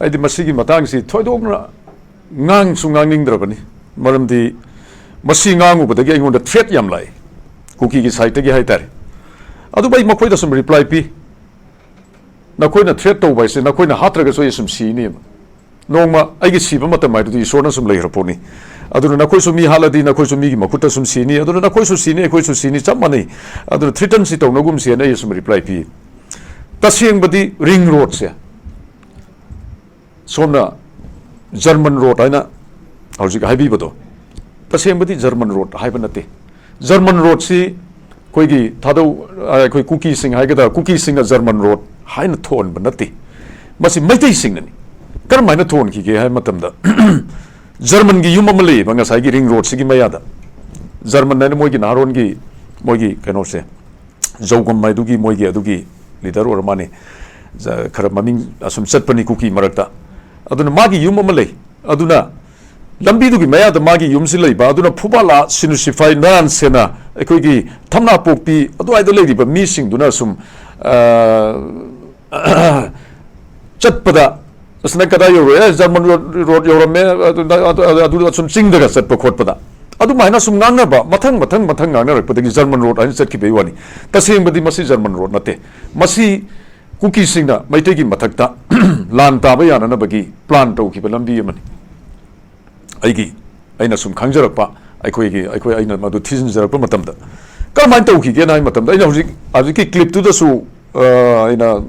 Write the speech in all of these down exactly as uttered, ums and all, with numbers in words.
ꯑꯩꯗꯤ ꯃꯁꯤꯒꯤ ꯃꯇꯥꯡꯁꯤ ꯊꯣꯏꯗꯣꯛꯅ ꯉꯥꯡꯁꯨ ꯉꯥꯡꯅꯤꯡꯗ꯭ꯔꯕꯅꯤ꯫ ꯃꯔꯝꯗꯤ ꯃꯁꯤ ꯉꯥꯡꯉꯨꯕꯗꯒꯤ ꯑꯩꯉꯣꯟꯗ threat ꯌꯥꯝ ꯂꯥꯛꯏ, ꯀꯨꯀꯤꯒꯤ side ꯇꯒꯤ ꯍꯥꯏꯇꯥꯔꯦ꯫ ꯑꯗꯨꯕꯨ ꯑꯩ ꯃꯈꯣꯏꯗ ꯁꯨꯝ reply ꯄꯤ, "ꯅꯈꯣꯏꯅ threat ꯇꯧꯕ ꯍꯥꯏꯁꯦ ꯅꯈꯣꯏꯅ ꯍꯥꯠꯇ꯭ꯔꯒꯁꯨ ꯑꯩ ꯁꯨꯝ ꯁꯤꯅꯦꯕ꯫ ꯅꯣꯡꯃ ꯑꯩꯒꯤ ꯁꯤꯕ ꯃꯇꯝ ꯍꯥꯏꯗꯨꯗꯤ ꯏꯁꯣꯔꯅ ꯁꯨꯝ ꯂꯩꯈ꯭ꯔ ꯄꯣꯠꯅꯤ꯫ ꯑꯗꯨꯅ ꯅꯈꯣꯏꯁꯨ ꯃꯤ ꯍꯥꯠꯂꯗꯤ ꯅꯈꯣꯏꯁꯨ ꯃꯤꯒꯤ ꯃꯈꯨꯠꯇ ꯁꯨꯝ ꯁꯤꯅꯤ, ꯑꯗꯨꯅ ꯅꯈꯣꯏꯁꯨ ꯁꯤꯅꯤ, ꯑꯩꯈꯣꯏꯁꯨ ꯁꯤꯅꯤ, ꯆꯞ ꯃꯥꯟꯅꯩ꯫ ꯑꯗꯨꯅ threaten ꯁꯤ ꯇꯧꯅꯒꯨꯝꯁꯦꯅ ꯑꯩ ꯁꯨꯝ reply ꯄꯤ"꯫ ꯇꯁꯦꯡꯕꯗꯤ ring road ꯁꯦ ꯁꯣꯝꯅ German road ꯍꯥꯏꯅ ꯍꯧꯖꯤꯛ ꯍꯥꯏꯕꯤꯕꯗꯣ, ꯇꯁꯦꯡꯕꯗꯤ German road ꯍꯥꯏꯕ ꯅꯠꯇꯦ꯫ German road ꯁꯤ ꯑꯩꯈꯣꯏꯒꯤ ꯊꯥꯗꯧ, ꯑꯩꯈꯣꯏ ꯀꯨꯀꯤꯁꯤꯡ ꯍꯥꯏꯒꯗ꯭ꯔꯥ, ꯀꯨꯀꯤꯁꯤꯡꯅ German road ꯍꯥꯏꯅ ꯊꯣꯟꯕ ꯅꯠꯇꯦ꯫ ꯃꯁꯤ ꯃꯩꯇꯩꯁꯤꯡꯅꯅꯤ꯫ ꯀꯔꯝꯍꯥꯏꯅ ꯊꯣꯟꯈꯤꯒꯦ ꯍꯥꯏꯕ ꯃꯇꯝꯗ, German ꯒꯤ ꯌꯨꯝ ꯑꯃ ꯂꯩꯌꯦꯕ ꯉꯁꯥꯏꯒꯤ ring road ꯁꯤꯒꯤ ꯃꯌꯥꯗ꯫ German ꯍꯥꯏꯅ ꯃꯣꯏꯒꯤ ꯅꯍꯥꯔꯣꯟꯒꯤ, ꯃꯣꯏꯒꯤ ꯀꯩꯅꯣꯁꯦ, ꯖꯧꯒꯝ ꯍꯥꯏꯗꯨꯒꯤ, ꯃꯣꯏꯒꯤ ꯑꯗꯨꯒꯤ leader ꯑꯣꯏꯔ ꯃꯥꯅꯤ꯫ ꯖ-, ꯈꯔ ꯃꯃꯤꯡ ꯑꯁꯨꯝ ꯆꯠꯄꯅꯤ ꯀꯨꯀꯤ ꯃꯔꯛꯇ꯫ ꯑꯗꯨꯅ ꯃꯥꯒꯤ ꯌꯨꯝ ꯑꯃ ꯂꯩ꯫ ꯑꯗꯨꯅ ꯂꯝꯕꯤꯗꯨꯒꯤ ꯃꯌꯥꯗ ꯃꯥꯒꯤ ꯌꯨꯝꯁꯤ ꯂꯩꯕ꯫ ꯑꯗꯨꯅ ꯐꯨꯕꯥꯂꯥ, ꯁꯤꯅꯨ ꯁꯤꯐꯥꯏ, ꯅꯔꯥꯟ ꯁꯦꯅꯥ, ꯑꯩꯈꯣꯏꯒꯤ ꯊꯝꯅꯥꯄꯣꯛꯄꯤ ꯑꯗꯨꯋꯥꯏꯗ ꯂꯩꯔꯤꯕ ꯃꯤꯁꯤꯡꯗꯨꯅ ꯁꯨꯝ, ꯑ, ꯆꯠꯄꯗ, "ꯑꯁ, ꯅꯪ ꯀꯗꯥꯏ ꯌꯧꯔꯦ?" "ꯑꯦ, German road, road ꯌꯧꯔꯝꯃꯦ", ꯑꯗꯨ, ꯑꯗꯨ, ꯑꯗꯨ, ꯑꯗꯨ ꯁꯨꯝ ꯆꯤꯡꯗꯒ ꯆꯠꯄ ꯈꯣꯠꯄꯗ꯫ ꯑꯗꯨꯃꯥꯏꯅ ꯁꯨꯝ ꯉꯥꯡꯅꯕ, ꯃꯊꯪ, ꯃꯊꯪ, ꯃꯊꯪ ꯉꯥꯡꯅꯔꯛꯄꯗꯒꯤ German road ꯍꯥꯏꯅ ꯆꯠꯈꯤꯕꯒꯤ ꯋꯥꯅꯤ꯫ ꯇꯁꯦꯡꯕꯗꯤ ꯃꯁꯤ German road ꯅꯠꯇꯦ꯫ ꯃꯁꯤ ꯀꯨꯀꯤꯁꯤꯡꯅ ꯃꯩꯇꯩꯒꯤ ꯃꯊꯛꯇ ꯂꯥꯟ ꯇꯥꯕ ꯌꯥꯅꯅꯕꯒꯤ plan ꯇꯧꯈꯤꯕ ꯂꯝꯕꯤ ꯑꯃꯅꯤ꯫ ꯑꯩꯒꯤ, ꯑꯩꯅ ꯁꯨꯝ ꯈꯪꯖꯔꯛꯄ, ꯑꯩꯈꯣꯏꯒꯤ, ꯑꯩꯈꯣꯏ, ꯑꯩꯅ ꯃꯗꯨ ꯊꯤꯖꯤꯟꯖꯔꯛꯄ ꯃꯇꯝꯗ, ꯀꯔꯝꯍꯥꯏꯅ ꯇꯧꯈꯤꯒꯦꯅ ꯍꯥꯏꯕ ꯃꯇꯝꯗ, ꯑꯩꯅ ꯍꯧꯖꯤꯛ, ꯍꯧꯖꯤꯛꯀꯤ clip ꯇꯨꯗꯁꯨ, ꯑ, ꯑꯩꯅ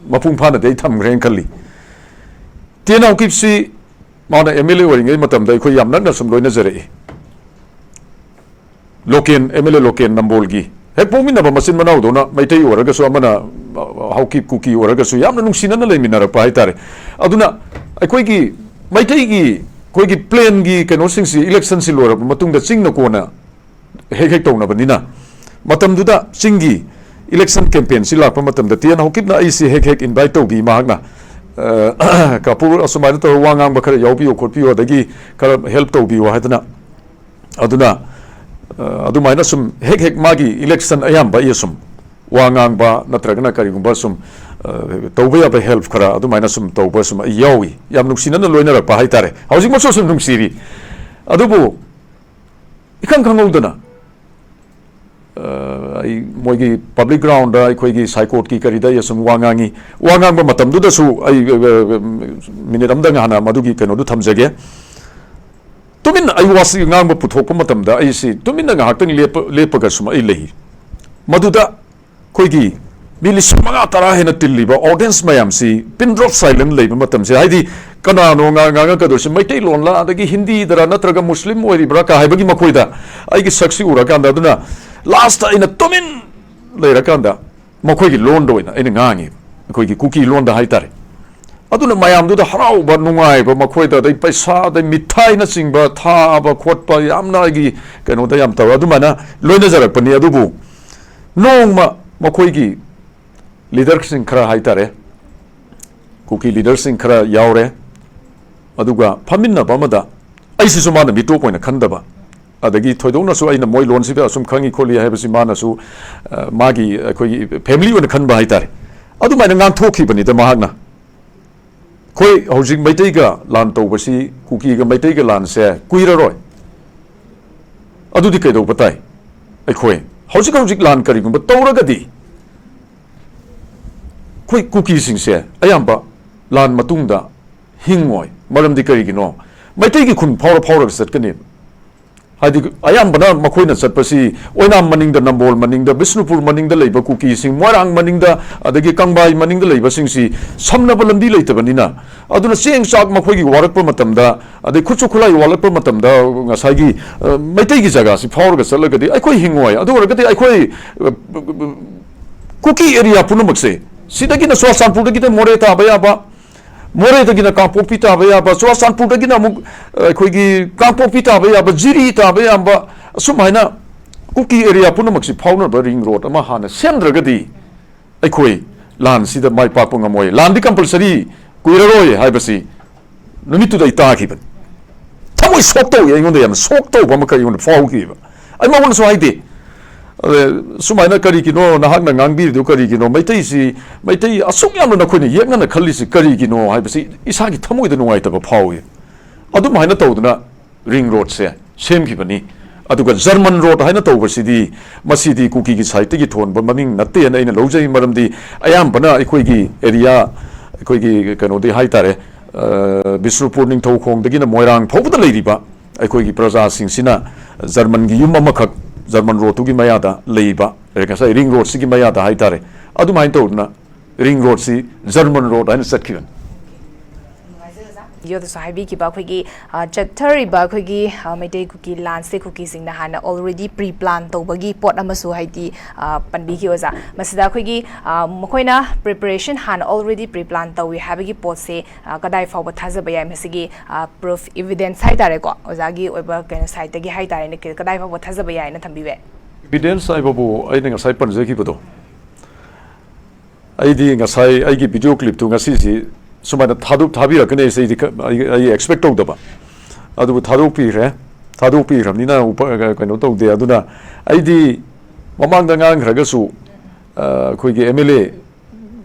ꯃꯄꯨꯡ ꯐꯥꯅꯗꯤ ꯑꯩ ꯊꯝꯈ꯭ꯔꯦꯅ ꯈꯜꯂꯤ꯫ ꯇꯦꯟ ꯍꯥꯎꯀꯤꯞꯁꯤ ꯃꯥꯅ M L A ꯑꯣꯏꯔꯤꯉꯩ ꯃꯇꯝꯗ ꯑꯩꯈꯣꯏ ꯌꯥꯝ ꯅꯛꯅ ꯁꯨꯝ ꯂꯣꯏꯅꯖꯔꯛꯏ꯫ Loken, M L A Loken ꯅꯝꯕꯣꯜꯒꯤ ꯍꯦꯛ ꯄꯣꯛꯃꯤꯟꯅꯕ ꯃꯆꯤꯟ ꯃꯅꯥꯎꯗꯧꯅ, ꯃꯩꯇꯩ ꯑꯣꯏꯔꯒꯁꯨ ꯑꯃꯅ, ꯑ, ꯍꯥꯎꯀꯤꯞ ꯀꯨꯀꯤ ꯑꯣꯏꯔꯒꯁꯨ ꯌꯥꯝꯅ ꯅꯨꯡꯁꯤꯅꯅ ꯂꯩꯃꯤꯟꯅꯔꯛꯄ ꯍꯥꯏꯇꯥꯔꯦ꯫ ꯑꯗꯨꯅ ꯑꯩꯈꯣꯏꯒꯤ ꯃꯩꯇꯩꯒꯤ, ꯑꯩꯈꯣꯏꯒꯤ plain ꯒꯤ ꯀꯩꯅꯣꯁꯤꯡꯁꯤ, election ꯁꯤ ꯂꯣꯏꯔꯕ ꯃꯇꯨꯡꯗ ꯆꯤꯡꯅ ꯀꯣꯟꯅ ꯍꯦꯛ ꯍꯦꯛ ꯇꯧꯅꯕꯅꯤꯅ, ꯃꯇꯝꯗꯨꯗ ꯆꯤꯡꯒꯤ election campaign ꯁꯤ ꯂꯥꯛꯄ ꯃꯇꯝꯗ ꯇꯦꯟ ꯍꯥꯎꯀꯤꯞꯅ ꯑꯩꯁꯤ ꯍꯦꯛ ꯍꯦꯛ invite ꯇꯧꯕꯤ꯫ ꯃꯍꯥꯛꯅ, ꯑ, "ꯀꯥꯄꯨꯔ, ꯑꯁꯨꯃꯥꯏꯅ ꯇꯧꯔꯒ ꯋꯥ ꯉꯥꯡꯕ ꯈꯔ ꯌꯥꯎꯕꯤꯌꯨ ꯈꯣꯠꯄꯤꯌꯨ, ꯑꯗꯒꯤ ꯈꯔ help ꯇꯧꯕꯤꯌꯨ" ꯍꯥꯏꯗꯅ꯫ ꯑꯗꯨꯅ, ꯑ, ꯑꯗꯨꯃꯥꯏꯅ ꯁꯨꯝ ꯍꯦꯛ ꯍꯦꯛ ꯃꯥꯒꯤ election ꯑꯌꯥꯝꯕ ꯑꯩ ꯁꯨꯝ ꯋꯥ ꯉꯥꯡꯕ ꯅꯠꯇ꯭ꯔꯒꯅ ꯀꯔꯤꯒꯨꯝꯕ ꯁꯨꯝ, ꯑ, ꯇꯧꯕ ꯌꯥꯕ help ꯈꯔ ꯑꯗꯨꯃꯥꯏꯅ ꯁꯨꯝ ꯇꯧꯕ ꯁꯨꯝ ꯑꯩ ꯌꯥꯎꯏ꯫ ꯌꯥꯝ ꯅꯨꯡꯁꯤꯅꯅ ꯂꯣꯏꯅꯔꯛꯄ ꯍꯥꯏꯇꯥꯔꯦ꯫ ꯍꯧꯖꯤꯛꯃꯛꯁꯨ ꯁꯨꯝ ꯅꯨꯡꯁꯤꯔꯤ꯫ ꯑꯗꯨꯕꯨ ꯏꯈꯪ ꯈꯪꯍꯧꯗꯅ, ꯑ, ꯑꯩ ꯃꯣꯏꯒꯤ public ground-ꯗ ꯑꯩꯈꯣꯏꯒꯤ ꯁꯥꯏꯀꯣꯠꯀꯤ ꯀꯔꯤꯗ ꯑꯩ ꯑꯁꯨꯝ ꯋꯥ ꯉꯥꯡꯉꯤ꯫ ꯋꯥ ꯉꯥꯡꯕ ꯃꯇꯝꯗꯨꯗꯁꯨ ꯑꯩ, ꯑ, ꯑ, ꯃꯤꯅꯤꯠ ꯑꯃꯗꯪ ꯍꯥꯟꯅ ꯃꯗꯨꯒꯤ ꯀꯩꯅꯣꯗꯨ ꯊꯝꯖꯒꯦ꯫ ꯇꯨꯃꯤꯟꯅ ꯑꯩ ꯋꯥꯁꯤ ꯉꯥꯡꯕ ꯄꯨꯊꯣꯛꯄ ꯃꯇꯝꯗ ꯑꯩꯁꯤ ꯇꯨꯃꯤꯟꯅ ꯉꯥꯏꯍꯥꯛꯇꯪ ꯂꯦꯞꯄ-, ꯂꯦꯞꯄꯒ ꯁꯨꯝ ꯑꯩ ꯂꯩ꯫ ꯃꯗꯨꯗ ꯑꯩꯈꯣꯏꯒꯤ ꯃꯤ ꯂꯤꯁꯤꯡ ꯃꯉꯥ ꯇꯔꯥ ꯍꯦꯟꯅ ꯇꯤꯜꯂꯤꯕ audience ꯃꯌꯥꯝꯁꯤ pin drop silent ꯂꯩꯕ ꯃꯇꯝꯁꯦ, ꯍꯥꯏꯗꯤ ꯀꯅꯥꯅꯣ ꯉꯥ-, ꯉꯥꯡꯉꯛꯀꯗꯣꯏꯁꯤ, ꯃꯩꯇꯩꯂꯣꯟꯂ ꯑꯗꯒꯤ ꯍꯤꯟꯗꯤꯗꯔ ꯅꯠꯇ꯭ꯔꯒ ꯃꯨꯁꯂꯤꯝ ꯑꯣꯏꯔꯤꯕ꯭ꯔꯥ ꯀ ꯍꯥꯏꯕꯒꯤ ꯃꯈꯣꯏꯗ ꯑꯩꯒꯤ ꯁꯛꯁꯤ ꯎꯔꯀꯥꯟꯗ, ꯑꯗꯨꯅ last ꯑꯩꯅ ꯇꯨꯃꯤꯟ ꯂꯩꯔꯀꯥꯟꯗ ꯃꯈꯣꯏꯒꯤ ꯂꯣꯟꯗ ꯑꯣꯏꯅ ꯑꯩꯅ ꯉꯥꯡꯉꯤ, ꯑꯩꯈꯣꯏꯒꯤ ꯀꯨꯀꯤ ꯂꯣꯟꯗ ꯍꯥꯏꯇꯥꯔꯦ꯫ ꯑꯗꯨꯅ ꯃꯌꯥꯝꯗꯨꯗ ꯍꯔꯥꯎꯕ, ꯅꯨꯡꯉꯥꯏꯕ ꯃꯈꯣꯏꯗ, ꯑꯗꯩ ꯄꯩꯁꯥ, ꯑꯗꯩ ꯃꯤꯊꯥꯏꯅꯆꯤꯡꯕ ꯊꯥꯕ ꯈꯣꯠꯄ ꯌꯥꯝꯅ ꯑꯩꯒꯤ ꯀꯩꯅꯣꯗ ꯌꯥꯝ ꯇꯧꯔꯦ꯫ ꯑꯗꯨꯃꯥꯏꯅ ꯂꯣꯏꯅꯖꯔꯛꯄꯅꯤ꯫ ꯑꯗꯨꯕꯨ ꯅꯣꯡꯃ ꯃꯈꯣꯏꯒꯤ leader-ꯁꯤꯡ ꯈꯔ ꯍꯥꯏꯇꯥꯔꯦ, ꯀꯨꯀꯤ leader-ꯁꯤꯡ ꯈꯔ ꯌꯥꯎꯔꯦ꯫ ꯑꯗꯨꯒ ꯐꯝꯃꯤꯟꯅꯕ ꯑꯃꯗ ꯑꯩꯁꯤꯁꯨ ꯃꯥꯅ ꯃꯤꯇꯣꯞ ꯑꯣꯏꯅ ꯈꯟꯗꯕ, ꯑꯗꯒꯤ ꯊꯣꯏꯗꯣꯛꯅꯁꯨ ꯑꯩꯅ ꯃꯣꯏ ꯂꯣꯟꯁꯤꯗ ꯑꯁꯨꯝ ꯈꯪꯉꯤ ꯈꯣꯠꯂꯤ ꯍꯥꯏꯕꯁꯤ ꯃꯥꯅꯁꯨ, ꯑ, ꯃꯥꯒꯤ, ꯑꯩꯈꯣꯏꯒꯤ family ꯑꯣꯏꯅ ꯈꯟꯕ ꯍꯥꯏꯇꯥꯔꯦ꯫ ꯑꯗꯨꯃꯥꯏꯅ ꯉꯥꯡꯊꯣꯛꯈꯤꯕꯅꯤꯗ ꯃꯍꯥꯛꯅ꯫ ꯑꯩꯈꯣꯏ ꯍꯧꯖꯤꯛ ꯃꯩꯇꯩꯒ ꯂꯥꯟ ꯇꯧꯕꯁꯤ, ꯀꯨꯀꯤꯒ ꯃꯩꯇꯩꯒ ꯂꯥꯟꯁꯦ ꯀꯨꯏꯔꯔꯣꯏ꯫ ꯑꯗꯨꯗꯤ ꯀꯩꯗꯧꯕ ꯇꯥꯏ? ꯑꯩꯈꯣꯏ ꯍꯧꯖꯤꯛ ꯍꯧꯖꯤꯛ ꯂꯥꯟ ꯀꯔꯤꯒꯨꯝꯕ ꯇꯧꯔꯒꯗꯤ, ꯑꯩꯈꯣꯏ ꯀꯨꯀꯤꯁꯤꯡꯁꯦ ꯑꯌꯥꯝꯕ ꯂꯥꯟ ꯃꯇꯨꯡꯗ ꯍꯤꯡꯉꯣꯏ꯫ ꯃꯔꯝꯗꯤ ꯀꯔꯤꯒꯤꯅꯣ? ꯃꯩꯇꯩꯒꯤ ꯈꯨꯟ ꯐꯥꯎꯔ ꯐꯥꯎꯔꯒ ꯆꯠꯀꯅꯦꯕ꯫ ꯍꯥꯏꯗꯤ, ꯑꯌꯥꯝꯕꯅ ꯃꯈꯣꯏꯅ ꯆꯠꯄꯁꯤ ꯑꯣꯏꯅꯥꯝ ꯃꯅꯤꯡꯗ, ꯅꯝꯕꯣꯜ ꯃꯅꯤꯡꯗ, ꯕꯤꯁꯅꯨꯄꯨꯔ ꯃꯅꯤꯡꯗ ꯂꯩꯕ ꯀꯨꯀꯤꯁꯤꯡ, ꯃꯣꯏꯔꯥꯡ ꯃꯅꯤꯡꯗ, ꯑꯗꯒꯤ ꯀꯪꯕꯥꯏ ꯃꯅꯤꯡꯗ ꯂꯩꯕꯁꯤꯡꯁꯤ ꯁꯝꯅꯕ ꯂꯝꯕꯤ ꯂꯩꯇꯕꯅꯤꯅ, ꯑꯗꯨꯅ ꯆꯦꯡ ꯆꯥꯛ ꯃꯈꯣꯏꯒꯤ ꯋꯥꯔꯛꯄ ꯃꯇꯝꯗ, ꯑꯗꯩ ꯈꯨꯠꯁꯨ ꯈꯨꯠꯂꯥꯏ ꯋꯥꯠꯂꯛꯄ ꯃꯇꯝꯗ, ꯉꯁꯥꯏꯒꯤ, ꯑ, ꯃꯩꯇꯩꯒꯤ ꯖꯒꯥꯁꯤ ꯐꯥꯎꯔꯒ ꯆꯠꯂꯒꯗꯤ ꯑꯩꯈꯣꯏ ꯍꯤꯡꯉꯣꯏ꯫ ꯑꯗꯨ ꯑꯣꯏꯔꯒꯗꯤ ꯑꯩꯈꯣꯏ, ꯑ, ꯀꯨꯀꯤ area ꯄꯨꯝꯅꯃꯛꯁꯦ, ꯁꯤꯗꯒꯤꯅ ꯆꯨꯔꯆꯥꯟꯄꯨꯔꯗꯒꯤꯅ ꯃꯣꯔꯦ ꯇꯥꯕ ꯌꯥꯕ, ꯃꯣꯔꯦꯗꯒꯤꯅ ꯀꯥꯡꯄꯣꯛꯄꯤ ꯇꯥꯕ ꯌꯥꯕ, ꯆꯨꯔꯆꯥꯟꯄꯨꯔꯗꯒꯤꯅ ꯑꯃꯨꯛ, ꯑ, ꯑꯩꯈꯣꯏꯒꯤ ꯀꯥꯡꯄꯣꯛꯄꯤ ꯇꯥꯕ ꯌꯥꯕ, ꯖꯤꯔꯤ ꯇꯥꯕ ꯌꯥꯕ, ꯑꯁꯨꯝ ꯍꯥꯏꯅ ꯀꯨꯀꯤ area ꯄꯨꯝꯅꯃꯛꯁꯤ ꯐꯥꯎꯅꯕ ring road ꯑꯃ ꯍꯥꯟꯅ ꯁꯦꯝꯗ꯭ꯔꯒꯗꯤ ꯑꯩꯈꯣꯏ ꯂꯥꯟꯁꯤꯗ ꯃꯥꯏ ꯄꯥꯛꯄ ꯉꯝꯃꯣꯏ꯫ ꯂꯥꯟꯗꯤ compulsory ꯀꯨꯏꯔꯔꯣꯏ ꯍꯥꯏꯕꯁꯤ ꯅꯨꯃꯤꯠꯇꯨꯗ ꯑꯩ ꯇꯥꯈꯤꯕꯅꯤ꯫ ꯊꯃꯣꯏ ꯁꯣꯛ ꯇꯧꯏ, ꯑꯩꯉꯣꯟꯗ ꯌꯥꯝꯅ ꯁꯣꯛ ꯇꯧꯕ ꯑꯃꯈꯛ ꯑꯩꯉꯣꯟꯗ ꯐꯥꯎꯈꯤꯕ꯫ ꯑꯩ ꯃꯉꯣꯟꯗꯁꯨ ꯍꯥꯏꯗꯦ, ꯑꯗ ꯁꯨꯃꯥꯏꯅ ꯀꯔꯤꯒꯤꯅꯣ ꯅꯍꯥꯛꯅ ꯉꯥꯡꯕꯤꯔꯤꯗꯨ ꯀꯔꯤꯒꯤꯅꯣ? ꯃꯩꯇꯩꯁꯤ, ꯃꯩꯇꯩ ꯑꯁꯨꯛ ꯌꯥꯝꯅ ꯅꯈꯣꯏꯅ ꯌꯦꯛꯅꯅ ꯈꯜꯂꯤꯁꯤ ꯀꯔꯤꯒꯤꯅꯣ ꯍꯥꯏꯕꯁꯤ ꯏꯁꯥꯒꯤ ꯊꯃꯣꯏꯗ ꯅꯨꯡꯉꯥꯏꯇꯕ ꯐꯥꯎꯏ꯫ ꯑꯗꯨꯝ ꯍꯥꯏꯅ ꯇꯧꯗꯅ ꯔꯤꯡ ꯔꯣꯗꯁꯦ ꯁꯦꯝꯈꯤꯕꯅꯤ꯫ ꯑꯗꯨꯒ ꯖꯔꯃꯟ ꯔꯣꯗ ꯍꯥꯏꯅ ꯇꯧꯕꯁꯤꯗꯤ, ꯃꯁꯤꯗꯤ ꯀꯨꯀꯤꯒꯤ ꯁꯥꯏꯠꯇꯒꯤ ꯊꯣꯟꯕ ꯃꯃꯤꯡ ꯅꯠꯇꯦꯅ ꯑꯩꯅ ꯂꯧꯖꯩ꯫ ꯃꯔꯝꯗꯤ ꯑꯌꯥꯝꯕꯅ ꯑꯩꯈꯣꯏꯒꯤ ꯑꯦꯔꯤꯌꯥ, ꯑꯩꯈꯣꯏꯒꯤ ꯀꯩꯅꯣꯗꯤ ꯍꯥꯏꯇꯥꯔꯦ, ꯑ, ꯕꯤꯁꯅꯨꯄꯨꯔ ꯅꯤꯡꯊꯧꯈꯣꯡꯗꯒꯤꯅ ꯃꯣꯏꯔꯥꯡ ꯐꯥꯎꯕꯗ ꯂꯩꯔꯤꯕ ꯑꯩꯈꯣꯏꯒꯤ ꯄ꯭ꯔꯖꯥꯁꯤꯡꯁꯤꯅ ꯖꯔꯃꯟꯒꯤ ꯌꯨꯝ ꯑꯃꯈꯛ ꯖꯔꯃꯟ ꯔꯣꯗꯇꯨꯒꯤ ꯃꯌꯥꯗ ꯂꯩꯕ, ꯉꯁꯥꯏ ꯔꯤꯡ ꯔꯣꯗꯁꯤꯒꯤ ꯃꯌꯥꯗ ꯍꯥꯏꯇꯥꯔꯦ, ꯑꯗꯨꯃꯥꯏꯅ ꯇꯧꯗꯅ ꯔꯤꯡ ꯔꯣꯗꯁꯤ ꯖꯔꯃꯟ ꯔꯣꯗ ꯍꯥꯏꯅ ꯆꯠꯈꯤꯕꯅꯤ꯫ ꯌꯣꯗꯁꯨ ꯍꯥꯏꯕꯤꯈꯤꯕ ꯑꯩꯈꯣꯏꯒꯤ, ꯑ, ꯆꯠꯊꯔꯤꯕ ꯑꯩꯈꯣꯏꯒꯤ, ꯑ, ꯃꯩꯇꯩ ꯀꯨꯀꯤ ꯂꯥꯟꯁꯦ ꯀꯨꯀꯤꯁꯤꯡꯅ ꯍꯥꯟꯅ already pre plan ꯇꯧꯕꯒꯤ ꯄꯣꯠ ꯑꯃꯁꯨ ꯍꯥꯏꯗꯤ, ꯑ, ꯄꯟꯕꯤꯈꯤ ꯑꯣꯖꯥ꯫ ꯃꯁꯤꯗ ꯑꯩꯈꯣꯏꯒꯤ, ꯑ, ꯃꯈꯣꯏꯅ preparation ꯍꯥꯟꯅ already pre plan ꯇꯧꯏ ꯍꯥꯏꯕꯒꯤ ꯄꯣꯠꯁꯦ, ꯑ, ꯀꯗꯥꯏ ꯐꯥꯎꯕ ꯊꯥꯖꯕ ꯌꯥꯏ? ꯃꯁꯤꯒꯤ, ꯑ, proof, evidence ꯍꯥꯏꯇꯥꯔꯦꯀꯣ, ꯑꯣꯖꯥꯒꯤ ꯑꯣꯏꯕ ꯀꯩꯅꯣ ꯁꯥꯏꯠꯇꯒꯤ ꯍꯥꯏꯇꯥꯔꯦꯅꯦ, ꯀ-, ꯀꯗꯥꯏ ꯐꯥꯎꯕ ꯊꯥꯖꯕ ꯌꯥꯏꯅ ꯊꯝꯕꯤꯕ ꯌꯥꯏ? ꯏꯕꯤꯗꯦꯟꯁ ꯍꯥꯏꯕꯕꯨ ꯑꯩꯅ ꯉꯁꯥꯏ ꯄꯟꯖꯈꯤꯕꯗꯣ, ꯑꯩꯗꯤ ꯉꯁꯥꯏ ꯑꯩꯒꯤ ꯚꯤꯗꯤꯑꯣ ꯀ꯭ꯂꯤꯞꯇꯨ ꯉꯁꯤꯁꯤ ꯁꯨꯃꯥꯏꯅ ꯊꯥꯗꯣꯛ-, ꯊꯥꯕꯤꯔꯛꯀꯅꯤ ꯍꯥꯏꯁꯦ ꯑꯩꯗꯤ ꯈ-, ꯑꯩ, ꯑꯩ ꯑꯦꯛꯁꯄꯦꯛ ꯇꯧꯗꯕ꯫ ꯑꯗꯨꯕꯨ ꯊꯥꯗꯣꯛꯄꯤꯈ꯭ꯔꯦ꯫ ꯊꯥꯗꯣꯛꯄꯤꯈ꯭ꯔꯕꯅꯤꯅ ꯎꯄ-, ꯀꯩꯅꯣ ꯇꯧꯗꯦ꯫ ꯑꯗꯨꯅ ꯑꯩꯗꯤ ꯃꯃꯥꯡꯗ ꯉꯥꯡꯈ꯭ꯔꯒꯁꯨ, ꯑ, ꯑꯩꯈꯣꯏꯒꯤ ꯑꯦꯝ ꯑꯦꯜ ꯑꯦ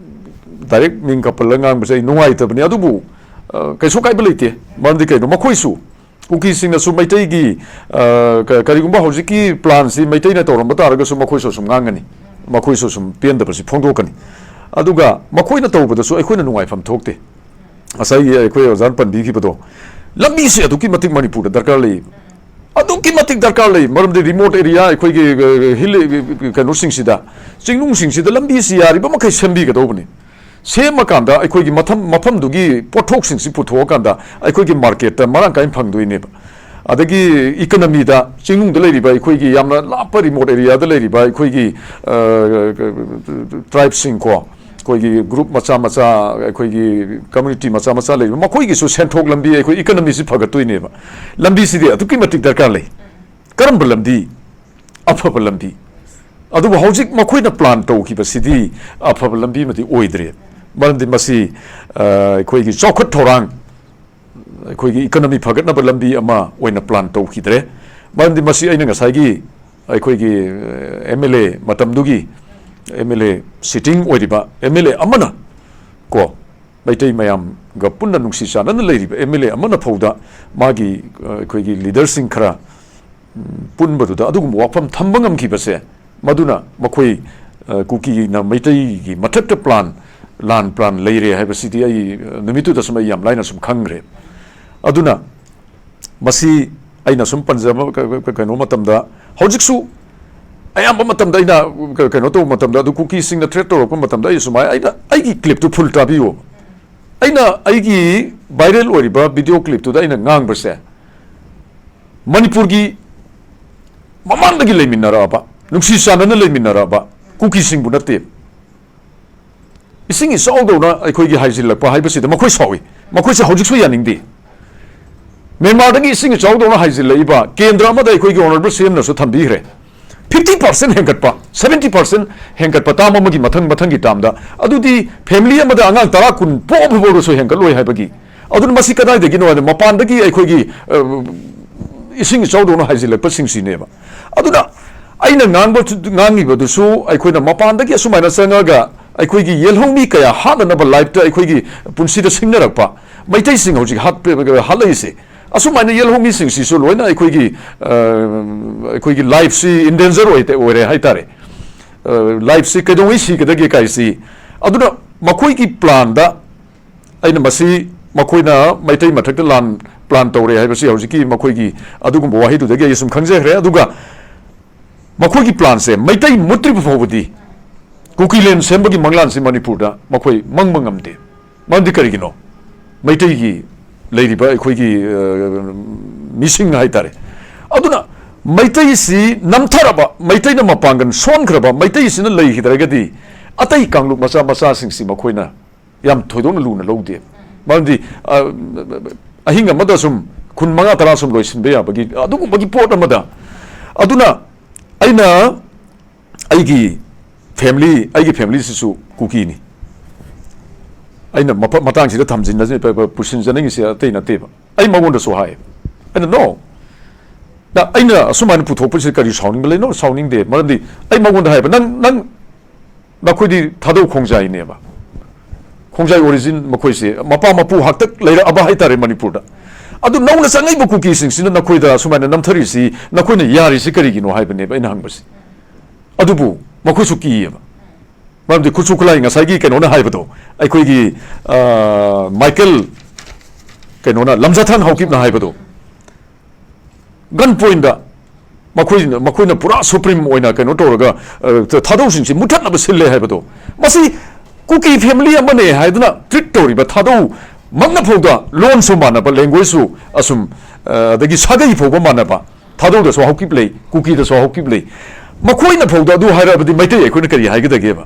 ꯗꯥꯏꯔꯦꯛ ꯃꯤꯡ ꯀꯄꯜꯂꯒ ꯉꯥꯡꯕꯁꯦ ꯑꯩ ꯅꯨꯡꯉꯥꯏꯇꯕꯅꯤ꯫ ꯑꯗꯨꯕꯨ, ꯑ, ꯀꯩꯁꯨ ꯀꯥꯏꯕ ꯂꯩꯇꯦ꯫ ꯃꯔꯝꯗꯤ ꯀꯩꯅꯣ, ꯃꯈꯣꯏꯁꯨ ꯀꯨꯀꯤꯁꯤꯡꯅꯁꯨ ꯃꯩꯇꯩꯒꯤ, ꯑ, ꯀ-, ꯀꯔꯤꯒꯨꯝꯕ ꯍꯧꯖꯤꯛꯀꯤ ꯄ꯭ꯂꯥꯟꯁꯤ ꯃꯩꯇꯩꯅ ꯇꯧꯔꯝꯕ ꯇꯥꯔꯒꯁꯨ ꯃꯈꯣꯏꯁꯨ ꯑꯁꯨꯝ ꯉꯥꯡꯒꯅꯤ, ꯃꯈꯣꯏꯁꯨ ꯑꯁꯨꯝ ꯄꯦꯟꯗꯕꯁꯤ ꯐꯣꯡꯗꯣꯛꯀꯅꯤ꯫ ꯑꯗꯨꯒ ꯃꯈꯣꯏꯅ ꯇꯧꯕꯗꯁꯨ ꯑꯩꯈꯣꯏꯅ ꯅꯨꯡꯉꯥꯏꯐꯝ ꯊꯣꯛꯇꯦ꯫ ꯉꯁꯥꯏꯒꯤ ꯑꯩꯈꯣꯏ ꯑꯣꯖꯥꯅ ꯄꯟꯕꯤꯈꯤꯕꯗꯣ, ꯂꯝꯕꯤꯁꯤ ꯑꯗꯨꯛꯀꯤ ꯃꯇꯤꯛ ꯃꯅꯤꯄꯨꯔꯗ ꯗꯔꯀꯥꯔ ꯂꯩ, ꯑꯗꯨꯛꯀꯤ ꯃꯇꯤꯛ ꯗꯔꯀꯥꯔ ꯂꯩ꯫ ꯃꯔꯝꯗꯤ ꯔꯤꯃꯣꯠ ꯑꯦꯔꯤꯌꯥ, ꯑꯩꯈꯣꯏꯒꯤ, ꯑ, ꯍꯤꯜ, ꯑ, ꯀꯩꯅꯣꯁꯤꯡꯁꯤꯗ, ꯆꯤꯡꯅꯨꯡꯁꯤꯡꯁꯤꯗ ꯂꯝꯕꯤꯁꯤ ꯌꯥꯔꯤꯕ ꯃꯈꯩ ꯁꯦꯝꯕꯤꯒꯗꯧꯕꯅꯤ꯫ ꯁꯦꯝꯃꯀꯥꯟꯗ ꯑꯩꯈꯣꯏꯒꯤ ꯃꯐꯝ, ꯃꯐꯝꯗꯨꯒꯤ ꯄꯣꯠꯊꯣꯛꯁꯤꯡꯁꯤ ꯄꯨꯊꯣꯛꯑꯀꯥꯟꯗ ꯑꯩꯈꯣꯏꯒꯤ ꯃꯥꯔꯀꯦꯠꯇ ꯃꯔꯥꯡ ꯀꯥꯏꯅ ꯐꯪꯗꯣꯏꯅꯦꯕ꯫ ꯑꯗꯒꯤ ꯏꯀꯅꯃꯤꯗ, ꯆꯤꯡꯅꯨꯡꯗ ꯂꯩꯔꯤꯕ ꯑꯩꯈꯣꯏꯒꯤ ꯌꯥꯝꯅ ꯂꯥꯞꯄ ꯔꯤꯃꯣꯠ ꯑꯦꯔꯤꯌꯥꯗ ꯂꯩꯔꯤꯕ ꯑꯩꯈꯣꯏꯒꯤ, ꯑ, ꯇ꯭ꯔꯥꯏꯕꯁꯤꯡ ꯀꯣ, ꯑꯩꯈꯣꯏꯒꯤ ꯒ꯭ꯔꯨꯞ ꯃꯆꯥ ꯃꯆꯥ, ꯑꯩꯈꯣꯏꯒꯤ ꯀꯝꯃ꯭ꯌꯨꯅꯤꯇꯤ ꯃꯆꯥ ꯃꯆꯥ ꯂꯩꯔꯤꯕ, ꯃꯈꯣꯏꯒꯤꯁꯨ ꯁꯦꯟꯊꯣꯛ ꯂꯝꯕꯤ, ꯑꯩꯈꯣꯏ ꯏꯀꯅꯃꯤꯁꯤ ꯐꯒꯠꯇꯣꯏꯅꯦꯕ꯫ ꯂꯝꯕꯤꯁꯤꯗꯤ ꯑꯗꯨꯛꯀꯤ ꯃꯇꯤꯛ ꯗꯔꯀꯥꯔ ꯂꯩ꯫ ꯀꯔꯝꯕ ꯂꯝꯕꯤ? ꯑꯐꯕ ꯂꯝꯕꯤ꯫ ꯑꯗꯨꯕꯨ ꯍꯧꯖꯤꯛ ꯃꯈꯣꯏꯅ ꯄ꯭ꯂꯥꯟ ꯇꯧꯈꯤꯕꯁꯤꯗꯤ ꯑꯐꯕ ꯂꯝꯕꯤ ꯑꯃꯗꯤ ꯑꯣꯏꯗ꯭ꯔꯦ꯫ ꯃꯔꯝꯗꯤ ꯃꯁꯤ, ꯑ, ꯑꯩꯈꯣꯏꯒꯤ ꯆꯥꯎꯈꯠ ꯊꯧꯔꯥꯡ, ꯑꯩꯈꯣꯏꯒꯤ ꯏꯀꯅꯃꯤ ꯐꯒꯠꯅꯕ ꯂꯝꯕꯤ ꯑꯃ ꯑꯣꯏꯅ ꯄ꯭ꯂꯥꯟ ꯇꯧꯈꯤꯗ꯭ꯔꯦ꯫ ꯃꯔꯝꯗꯤ ꯃꯁꯤ ꯑꯩꯅ ꯉꯁꯥꯏꯒꯤ ꯑꯩꯈꯣꯏꯒꯤ ꯑꯦꯝ ꯑꯦꯜ ꯑꯦ ꯃꯇꯝꯗꯨꯒꯤ ꯑꯦꯝ ꯑꯦꯜ ꯑꯦ ꯁꯤꯇꯤꯡ ꯑꯣꯏꯔꯤꯕ ꯑꯦꯝ ꯑꯦꯜ ꯑꯦ ꯑꯃꯅ ꯀꯣ, ꯃꯩꯇꯩ ꯃꯌꯥꯝꯒ ꯄꯨꯟꯅ ꯅꯨꯡꯁꯤ ꯆꯥꯟꯅꯅ ꯂꯩꯔꯤꯕ ꯑꯦꯝ ꯑꯦꯜ ꯑꯦ ꯑꯃꯅ ꯐꯥꯎꯗ ꯃꯥꯒꯤ ꯑꯩꯈꯣꯏꯒꯤ ꯂꯤꯗꯔꯁꯤꯡ ꯈꯔ ꯄꯨꯟꯕꯗꯨꯗ ꯑꯗꯨꯒꯨꯝꯕ ꯋꯥꯐꯝ ꯊꯝꯕ ꯉꯝꯈꯤꯕꯁꯦ, ꯃꯗꯨꯅ ꯃꯈꯣꯏ ꯀꯨꯀꯤꯅ ꯃꯩꯇꯩꯒꯤ ꯃꯊꯛꯇ ꯄ꯭ꯂꯥꯟ, ꯂꯥꯟ ꯄ꯭ꯂꯥꯟ ꯂꯩꯔꯦ ꯍꯥꯏꯕꯁꯤꯗꯤ ꯑꯩ ꯅꯨꯃꯤꯠꯇꯨꯗ ꯁꯨꯝ ꯑꯩ ꯌꯥꯝ ꯂꯥꯏꯅ ꯁꯨꯝ ꯈꯪꯈ꯭ꯔꯦ꯫ ꯑꯗꯨꯅ ꯃꯁꯤ ꯑꯩꯅ ꯁꯨꯝ ꯄꯟꯖꯕ ꯀꯩꯅꯣ ꯃꯇꯝꯗ, ꯍꯧꯖꯤꯛꯁꯨ ꯑꯌꯥꯝꯕ ꯃꯇꯝꯗ ꯑꯩꯅ ꯀꯩꯅꯣ ꯇꯧꯕ ꯃꯇꯝꯗ, ꯑꯗꯨ ꯀꯨꯀꯤꯁꯤꯡꯅ ꯊ꯭ꯔꯦꯠ ꯇꯧꯔꯛꯄ ꯃꯇꯝꯗ ꯑꯩ ꯁꯨꯃꯥꯏꯅ, ꯑꯩꯅ ꯑꯩꯒꯤ ꯀ꯭ꯂꯤꯞꯇꯨ ꯐꯨꯜ ꯇꯥꯕꯤꯌꯣ꯫ ꯑꯩꯅ ꯑꯩꯒꯤ ꯚꯥꯏꯔꯦꯜ ꯑꯣꯏꯔꯤꯕ ꯚꯤꯗꯤꯑꯣ ꯀ꯭ꯂꯤꯞꯇꯨꯗ ꯑꯩꯅ ꯉꯥꯡꯕꯁꯦ, ꯃꯅꯤꯄꯨꯔꯒꯤ ꯃꯃꯥꯡꯗꯒꯤ ꯂꯩꯃꯤꯟꯅꯔꯛꯑꯕ, ꯅꯨꯡꯁꯤ ꯆꯥꯟꯅꯅ ꯂꯩꯃꯤꯟꯅꯔꯛꯑꯕ ꯀꯨꯀꯤꯁꯤꯡꯕꯨ ꯅꯠꯇꯦ꯫ ꯏꯁꯤꯡ ꯏꯆꯥꯎꯗꯧꯅ ꯑꯩꯈꯣꯏꯒꯤ ꯍꯥꯏꯖꯤꯜꯂꯛꯄ ꯍꯥꯏꯕꯁꯤꯗ ꯃꯈꯣꯏ ꯁꯥꯎꯏ꯫ ꯃꯈꯣꯏꯁꯦ ꯍꯧꯖꯤꯛꯁꯨ ꯌꯥꯅꯤꯡꯗꯦ꯫ ꯃ꯭ꯌꯥꯟꯃꯥꯔꯗꯒꯤ ꯏꯁꯤꯡ ꯏꯆꯥꯎꯗꯧꯅ ꯍꯥꯏꯖꯤꯜꯂꯛꯏꯕ ꯀꯦꯟꯗ꯭ꯔ ꯑꯃꯗ ꯑꯩꯈꯣꯏꯒꯤ ꯑꯣꯅꯔꯦꯕꯜ ꯁꯤ ꯑꯦꯝꯅꯁꯨ ꯊꯝꯕꯤꯈ꯭ꯔꯦ꯫ ꯐꯤꯐꯇꯤ ꯄꯥꯔꯁꯦꯟ ꯍꯦꯟꯒꯠꯄ, ꯁꯚꯦꯟꯇꯤ ꯄꯥꯔꯁꯦꯟ ꯍꯦꯟꯒꯠꯄ ꯇꯥꯝ ꯑꯃꯒꯤ ꯃꯊꯪ ꯃꯊꯪꯒꯤ ꯇꯥꯝꯗ, ꯑꯗꯨꯗꯤ ꯐꯦꯃꯤꯂꯤ ꯑꯃꯗ ꯑꯉꯥꯡ ꯇꯔꯥ ꯀꯨꯟ ꯄꯣꯛꯑꯕ ꯐꯥꯎꯗꯁꯨ ꯍꯦꯟꯒꯠꯂꯣꯏ ꯍꯥꯏꯕꯒꯤ꯫ ꯑꯗꯨꯅ ꯃꯁꯤ ꯀꯗꯥꯏꯗꯒꯤꯅꯣ ꯍꯥꯏꯗ, ꯃꯄꯥꯟꯗꯒꯤ ꯑꯩꯈꯣꯏꯒꯤ, ꯑ, ꯏꯁꯤꯡ ꯏꯆꯥꯎꯗꯧꯅ ꯍꯥꯏꯖꯤꯜꯂꯛꯄꯁꯤꯡꯁꯤꯅꯦꯕ꯫ ꯑꯗꯨꯅ ꯑꯩꯅ ꯉꯥꯡꯕ, ꯉꯥꯡꯉꯤꯕꯗꯨꯁꯨ ꯑꯩꯈꯣꯏꯅ ꯃꯄꯥꯟꯗꯒꯤ ꯑꯁꯨꯃꯥꯏꯅ ꯆꯪꯉꯒ ꯑꯩꯈꯣꯏꯒꯤ ꯌꯦꯜꯍꯧꯃꯤ ꯀꯌꯥ ꯍꯥꯠꯅꯅꯕ ꯂꯥꯏꯐꯇ ꯑꯩꯈꯣꯏꯒꯤ ꯄꯨꯟꯁꯤꯗ ꯁꯤꯡꯅꯔꯛꯄ ꯃꯩꯇꯩꯁꯤꯡ ꯍꯧꯖꯤꯛ ꯍꯥꯠꯄ-, ꯍꯥꯠꯂꯛꯏꯁꯦ꯫ ꯑꯁꯨꯃꯥꯏꯅ ꯌꯦꯜꯍꯧꯃꯤꯁꯤꯡꯁꯤꯁꯨ ꯂꯣꯏꯅ ꯑꯩꯈꯣꯏꯒꯤ, ꯑ, ꯑꯩꯈꯣꯏꯒꯤ ꯂꯥꯏꯐꯁꯤ ꯏꯟꯗꯦꯟꯖꯔ ꯑꯣꯏ-, ꯑꯣꯏꯔꯦ ꯍꯥꯏꯇꯥꯔꯦ꯫ ꯑ, ꯂꯥꯏꯐꯁꯤ ꯀꯩꯗꯧꯉꯩ ꯁꯤꯒꯗꯒꯦ ꯀꯥꯏꯁꯤ꯫ ꯑꯗꯨꯅ ꯃꯈꯣꯏꯒꯤ ꯄ꯭ꯂꯥꯟꯗ ꯑꯩꯅ ꯃꯁꯤ ꯃꯈꯣꯏꯅ ꯃꯩꯇꯩ ꯃꯊꯛꯇ ꯂꯥꯟ ꯄ꯭ꯂꯥꯟ ꯇꯧꯔꯦ ꯍꯥꯏꯕꯁꯤ ꯍꯧꯖꯤꯛꯀꯤ ꯃꯈꯣꯏꯒꯤ ꯑꯗꯨꯒꯨꯝꯕ ꯋꯥꯍꯩꯗꯨꯗꯒꯤ ꯑꯩ ꯁꯨꯝ ꯈꯪꯖꯈ꯭ꯔꯦ꯫ ꯑꯗꯨꯒ ꯃꯈꯣꯏꯒꯤ ꯄ꯭ꯂꯥꯟꯁꯦ ꯃꯩꯇꯩ ꯃꯨꯠꯇ꯭ꯔꯤꯕ ꯐꯥꯎꯕꯗꯤ ꯀꯨꯀꯤꯂꯦꯟ ꯁꯦꯝꯕꯒꯤ ꯃꯪꯂꯥꯟꯁꯤ ꯃꯅꯤꯄꯨꯔꯗ ꯃꯈꯣꯏ ꯃꯪꯕ ꯉꯝꯗꯦ꯫ ꯃꯔꯝꯗꯤ ꯀꯔꯤꯒꯤꯅꯣ? ꯃꯩꯇꯩꯒꯤ ꯂꯩꯔꯤꯕ ꯑꯩꯈꯣꯏꯒꯤ, ꯑ, ꯃꯤꯁꯤꯡ ꯍꯥꯏꯇꯥꯔꯦ꯫ ꯑꯗꯨꯅ ꯃꯩꯇꯩꯁꯤ ꯅꯝꯊꯔꯕ, ꯃꯩꯇꯩꯅ ꯃꯄꯥꯡꯒꯜ ꯁꯣꯟꯈ꯭ꯔꯕ, ꯃꯩꯇꯩꯁꯤꯅ ꯂꯩꯈꯤꯗ꯭ꯔꯒꯗꯤ ꯑꯇꯩ ꯀꯥꯡꯂꯨꯞ ꯃꯆꯥ ꯃꯆꯥꯁꯤꯡꯁꯤ ꯃꯈꯣꯏꯅ ꯌꯥꯝ ꯊꯣꯏꯗꯣꯛꯅ ꯂꯨꯅ ꯂꯧꯗꯦ꯫ ꯃꯔꯝꯗꯤ, ꯑ, ꯑꯍꯤꯡ ꯑꯃꯗ ꯁꯨꯝ ꯈꯨꯟ ꯃꯉꯥ ꯇꯔꯥ ꯁꯨꯝ ꯂꯣꯏꯁꯤꯟꯕ ꯌꯥꯕꯒꯤ ꯑꯗꯨꯒꯨꯝꯕꯒꯤ ꯄꯣꯠ ꯑꯃꯗ꯫ ꯑꯗꯨꯅ ꯑꯩꯅ ꯑꯩꯒꯤ ꯐꯦꯃꯤꯂꯤ, ꯑꯩꯒꯤ ꯐꯦꯃꯤꯂꯤꯁꯤꯁꯨ ꯀꯨꯀꯤꯅꯤ꯫ ꯑꯩꯅ ꯃꯐ-, ꯃꯇꯥꯡꯁꯤꯗ ꯊꯝꯖꯤꯟꯅ-, ꯄ-, ꯄ-, ꯄꯨꯁꯤꯟꯖꯅꯤꯡꯉꯤꯁꯦ ꯑꯇꯩ ꯅꯠꯇꯦꯕ꯫ ꯑꯩ ꯃꯉꯣꯟꯗꯁꯨ ꯍꯥꯏ꯫ ꯑꯩꯅ, "No, ꯅ ꯑꯩꯅ ꯑꯁꯨꯃꯥꯏꯅ ꯄꯨꯊꯣꯛꯄꯁꯤ ꯀꯔꯤ ꯁꯥꯎꯅꯤꯡꯕ ꯂꯩꯅꯣ? ꯁꯥꯎꯅꯤꯡꯗꯦ꯫ ꯃꯔꯝꯗꯤ ꯑꯩ ꯃꯉꯣꯟꯗ ꯍꯥꯏꯕ, "ꯅꯪ, ꯅꯪ, ꯅꯈꯣꯏꯗꯤ ꯊꯥꯗꯧ ꯈꯣꯡꯖꯥꯏꯅꯦꯕ, ꯈꯣꯡꯖꯥꯏ ꯑꯣꯔꯤꯖꯤꯟ ꯃꯈꯣꯏꯁꯦ, ꯃꯄꯥ ꯃꯄꯨ ꯍꯥꯛꯇꯛ ꯂꯩꯔꯛꯑꯕ ꯍꯥꯏꯇꯥꯔꯦ ꯃꯅꯤꯄꯨꯔꯗ꯫ ꯑꯗꯨ ꯅꯧꯅ ꯆꯪꯉꯛꯏꯕ ꯀꯨꯀꯤꯁꯤꯡꯁꯤꯅ ꯅꯈꯣꯏꯗ ꯑꯁꯨꯃꯥꯏꯅ ꯅꯝꯊꯔꯤꯁꯤ, ꯅꯈꯣꯏꯅ ꯌꯥꯔꯤꯁꯤ ꯀꯔꯤꯒꯤꯅꯣ?" ꯍꯥꯏꯕꯅꯦꯕ ꯑꯩꯅ ꯍꯪꯕꯁꯤ꯫ ꯑꯗꯨꯕꯨ ꯃꯈꯣꯏꯁꯨ ꯀꯤꯌꯦꯕ꯫ ꯃꯔꯝꯗꯤ ꯈꯨꯠꯁꯨ ꯈꯨꯠꯂꯥꯏ, ꯉꯁꯥꯏꯒꯤ ꯀꯩꯅꯣꯅ ꯍꯥꯏꯕꯗꯣ, ꯑꯩꯈꯣꯏꯒꯤ, ꯑ, ꯃꯥꯏꯀꯦꯜ, ꯀꯩꯅꯣꯅ, ꯂꯝꯖꯥꯊꯥꯡ ꯍꯥꯎꯀꯤꯞꯅ ꯍꯥꯏꯕꯗꯣ, gun pointꯗ ꯃꯈꯣꯏꯅ, ꯃꯈꯣꯏꯅ ꯄꯨꯔꯥ supreme ꯑꯣꯏꯅ ꯀꯩꯅꯣ ꯇꯧꯔꯒ, ꯑ, ꯊꯥꯗꯧꯁꯤꯡꯁꯤ ꯃꯨꯊꯠꯅꯕ ꯁꯤꯜꯂꯦ ꯍꯥꯏꯕꯗꯣ, ꯃꯁꯤ ꯀꯨꯀꯤ family ꯑꯃꯅꯦ ꯍꯥꯏꯗꯨꯅ treat ꯇꯧꯔꯤꯕ ꯊꯥꯗꯧ ꯃꯛꯅ ꯐꯥꯎꯗ ꯂꯣꯟꯁꯨ ꯃꯥꯟꯅꯕ, languageꯁꯨ ꯑꯁꯨꯝ, ꯑ, ꯑꯗꯒꯤ ꯁꯥꯒꯩ ꯐꯥꯎꯕ ꯃꯥꯟꯅꯕ, ꯊꯥꯗꯧꯗꯁꯨ ꯍꯥꯎꯀꯤꯞ ꯂꯩ, ꯀꯨꯀꯤꯗꯁꯨ ꯍꯥꯎꯀꯤꯞ ꯂꯩ꯫ ꯃꯈꯣꯏꯅ ꯐꯥꯎꯗ ꯑꯗꯨ ꯍꯥꯏꯔꯛꯑꯕꯗꯤ ꯃꯩꯇꯩ ꯑꯩꯈꯣꯏꯅ ꯀꯔꯤ ꯍꯥꯏꯒꯗꯒꯦꯕ?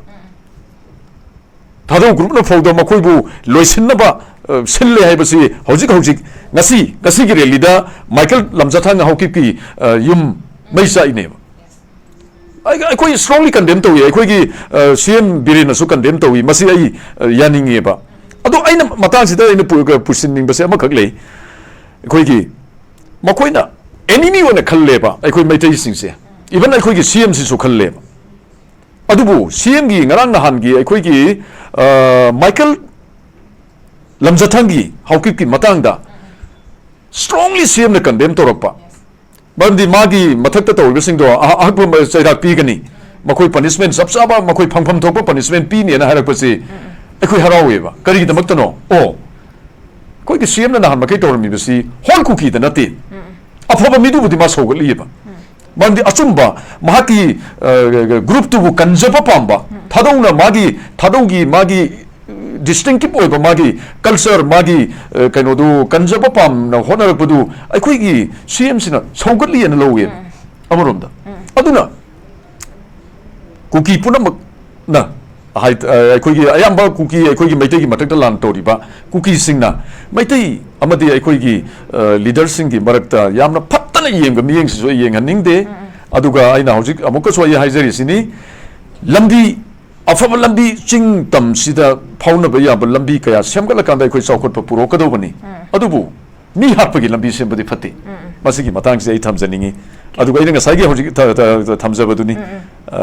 ꯊꯥꯗꯧ groupꯅ ꯐꯥꯎꯗ ꯃꯈꯣꯏꯕꯨ ꯂꯣꯏꯁꯤꯟꯅꯕ, ꯑ, ꯁꯤꯜꯂꯦ ꯍꯥꯏꯕꯁꯤ ꯍꯧꯖꯤꯛ ꯍꯧꯖꯤꯛ ꯉꯁꯤ, ꯉꯁꯤꯒꯤ rallyꯗ ꯃꯥꯏꯀꯦꯜ ꯂꯝꯖꯥꯊꯥꯡ ꯍꯥꯎꯀꯤꯞꯀꯤ, ꯑ, ꯌꯨꯝ ꯃꯩ ꯆꯥꯛꯏꯅꯦꯕ꯫ ꯑꯩ-, ꯑꯩꯈꯣꯏ strongly condemn ꯇꯧꯏ꯫ ꯑꯩꯈꯣꯏꯒꯤ, ꯑ, C M ꯕꯤꯔꯦꯟꯅꯁꯨ condemn ꯇꯧꯏ꯫ ꯃꯁꯤ ꯑꯩ, ꯑ, ꯌꯥꯅꯤꯡꯉꯦꯕ꯫ ꯑꯗꯣ ꯑꯩꯅ ꯃꯇꯥꯡꯁꯤꯗ ꯑꯩꯅ ꯄꯨ-, ꯄꯨꯁꯤꯟꯅꯤꯡꯕꯁꯦ ꯑꯃꯈꯛ ꯂꯩ꯫ ꯑꯩꯈꯣꯏꯒꯤ, ꯃꯈꯣꯏꯅ enemy ꯑꯣꯏꯅ ꯈꯜꯂꯦꯕ ꯑꯩꯈꯣꯏ ꯃꯩꯇꯩꯁꯤꯡꯁꯦ, even ꯑꯩꯈꯣꯏꯒꯤ C M ꯁꯤꯁꯨ ꯈꯜꯂꯦꯕ꯫ ꯑꯗꯨꯕꯨ C Mꯒꯤ ꯉꯔꯥꯡ ꯅꯍꯥꯟꯒꯤ ꯑꯩꯈꯣꯏꯒꯤ, ꯑ, ꯃꯥꯏꯀꯦꯜ ꯂꯝꯖꯥꯊꯥꯡꯒꯤ ꯍꯥꯎꯀꯤꯞꯀꯤ ꯃꯇꯥꯡꯗ strongly C Mꯅ condemn ꯇꯧꯔꯛꯄ꯫ ꯃꯔꯝꯗꯤ ꯃꯥꯒꯤ ꯃꯊꯛꯇ ꯇꯧꯔꯤꯕꯁꯤꯡꯗꯣ ꯑꯍ-, ꯑꯍꯛꯄ ꯆꯩꯔꯥꯛ ꯄꯤꯒꯅꯤ, ꯃꯈꯣꯏ punishment ꯆꯞ ꯆꯥꯕ, ꯃꯈꯣꯏ ꯐꯪꯐꯝ ꯊꯣꯛꯄ punishment ꯄꯤꯅꯦꯅ ꯍꯥꯏꯔꯛꯄꯁꯤ ꯑꯩꯈꯣꯏ ꯍꯔꯥꯎꯋꯦꯕ꯫ ꯀꯔꯤꯒꯤꯗꯃꯛꯇꯅꯣ? ꯑꯣ, ꯑꯩꯈꯣꯏꯒꯤ C Mꯅ ꯅꯍꯥꯟ ꯃꯈꯩ ꯇꯧꯔꯝꯃꯤꯕꯁꯤ whole ꯀꯨꯀꯤꯗ ꯅꯠꯇꯦ꯫ ꯑꯐꯕ ꯃꯤꯗꯨꯕꯨꯗꯤ ꯃꯥ ꯁꯧꯒꯠꯂꯤꯑꯕ꯫ ꯃꯔꯝꯗꯤ ꯑꯆꯨꯝꯕ, ꯃꯍꯥꯛꯀꯤ, ꯑ, groupꯇꯨꯕꯨ ꯀꯟꯖꯕ ꯄꯥꯝꯕ, ꯊꯥꯗꯧꯅ ꯃꯥꯒꯤ, ꯊꯥꯗꯧꯒꯤ ꯃꯥꯒꯤ distinctive ꯑꯣꯏꯕ ꯃꯥꯒꯤ culture, ꯃꯥꯒꯤ, ꯑ, ꯀꯩꯅꯣꯗꯨ ꯀꯟꯖꯕ ꯄꯥꯝꯅ ꯍꯣꯠꯅꯔꯛꯄꯗꯨ ꯑꯩꯈꯣꯏꯒꯤ C Mꯁꯤꯅ ꯁꯧꯒꯠꯂꯤꯑꯅ ꯂꯧꯋꯦꯕ ꯑꯃꯔꯣꯝꯗ꯫ ꯑꯗꯨꯅ ꯀꯨꯀꯤ ꯄꯨꯝꯅꯃꯛꯅ ꯍꯥꯏ-, ꯑ, ꯑꯩꯈꯣꯏꯒꯤ ꯑꯌꯥꯝꯕ ꯀꯨꯀꯤ, ꯑꯩꯈꯣꯏꯒꯤ ꯃꯩꯇꯩꯒꯤ ꯃꯊꯛꯇ ꯂꯥꯟ ꯇꯧꯔꯤꯕ ꯀꯨꯀꯤꯁꯤꯡꯅ ꯃꯩꯇꯩ ꯑꯃꯗꯤ ꯑꯩꯈꯣꯏꯒꯤ, ꯑ, leaderꯁꯤꯡꯒꯤ ꯃꯔꯛꯇ ꯌꯥꯝꯅ ꯐꯠꯇꯅ ꯌꯦꯡꯕ ꯃꯤꯠꯌꯦꯡꯁꯤꯁꯨ ꯑꯩ ꯌꯦꯡꯍꯟꯅꯤꯡꯗꯦ꯫ ꯑꯗꯨꯒ ꯑꯩꯅ ꯍꯧꯖꯤꯛ ꯑꯃꯨꯛꯀꯁꯨ ꯑꯩ ꯍꯥꯏꯖꯔꯤꯁꯤꯅꯤ, ꯂꯝꯕꯤ, ꯑꯐꯕ ꯂꯝꯕꯤ, ꯆꯤꯡ ꯇꯝꯁꯤꯗ ꯐꯥꯎꯅꯕ ꯌꯥꯕ ꯂꯝꯕꯤ ꯀꯌꯥ ꯁꯦꯝꯒꯠꯂꯀꯥꯟꯗ ꯑꯩꯈꯣꯏ ꯆꯥꯎꯈꯠꯄ ꯄꯨꯔꯛꯀꯗꯧꯕꯅꯤ꯫ ꯑꯗꯨꯕꯨ ꯃꯤ ꯍꯥꯠꯄꯒꯤ ꯂꯝꯕꯤ ꯁꯦꯝꯕꯗꯤ ꯐꯠꯇꯦ꯫ ꯃꯁꯤꯒꯤ ꯃꯇꯥꯡꯁꯦ ꯑꯩ ꯊꯝꯖꯅꯤꯡꯉꯤ꯫ ꯑꯗꯨꯒ ꯑꯩꯅ ꯉꯁꯥꯏꯒꯤ ꯍꯧꯖꯤꯛ ꯊ- ꯊ- ꯊ- ꯊꯝꯖꯕꯗꯨꯅꯤ, ꯑ,